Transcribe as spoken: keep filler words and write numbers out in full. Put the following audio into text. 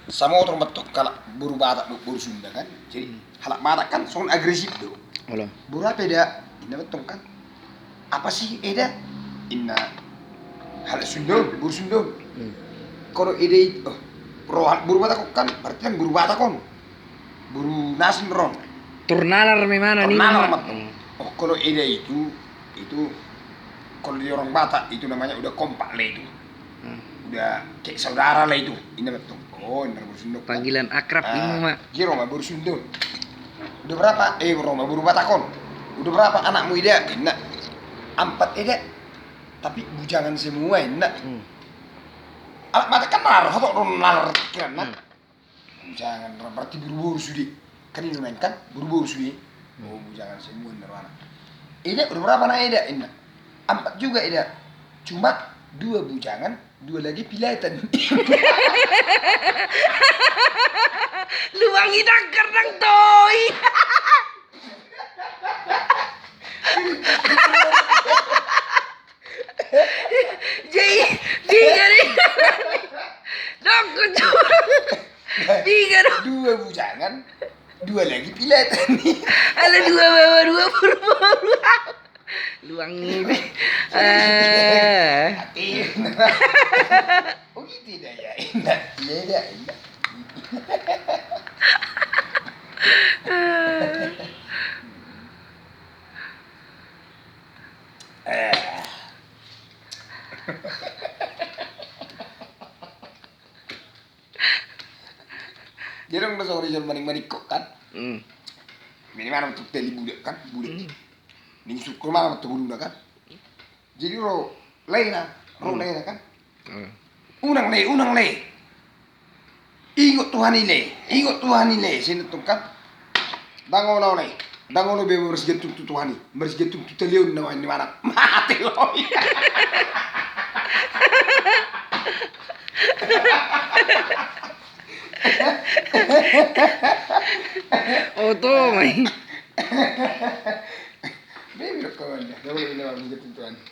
Samotor ma tong halak boru Batak dohot boru Sunda kan. Jadi halak Batak kan songon agresif do. Boru aha pe eda, inna ma tong kan. Apa sih eda? Inna halak Sunda on, boru Sunda on. Kalo eda itu, oh, ro halak boru Batak on kan, berarti kan boru Batak on. Boru na asing ro on. Tornalar memang. Tornalar ma tong. Oh, kalo eda itu, itu kalo di orang Batak itu namanya udah kompak lah itu. Udah kayak saudara lah itu. Inna ma tong. Oh, inna boru Sunda on. Panggilan akrab. Ima ma. Jadi ro ma boru Sunda on. Udah berapa? Eh, ro ma boru Batak on. Udah berapa anakmu eda? Inna. Empat eda. Tapi bujangan semua, inna. Halak Batak kan nalar, hatop do nalar pikiranna. Bujangan, berarti boru-boru sude. Kan i do nuaeng kan, boru-boru sude. Oh, bujangan semua, inna rohana. Eda, udah berapa anak eda? Inna. Empat juga eda. Cuma dua bujangan, dua lagi piletan. Luang i dangkar nang toi. Jadi, piga nih? Dok, kucur. Piga dong? Dua bujangan, dua lagi piletan. Ada dua bawa, dua purba. Luang ini. Eh. Mati. Oh gitu dah ya. Inna. Iya, iya, inna. Eh. Jadi dong, songon i jolma ning maningkok kan. Minimal untuk teli budak kan, budak. Ning sukur malam tu buluna kan. Jadi ro lae na, ro lae na kan. Unang lae, unang lae. Ingot Tuhan i lae, ingot Tuhan i lae, sai ninna tong kan. Ndang olo lae, ndang olo be marsigantung tu Tuhan i, marsigantung tu teli on na nuaeng ni manang. Mate lae. Oto ma i. Be, be, kawan, ndang olo be na marsigantung tu Tuhan i.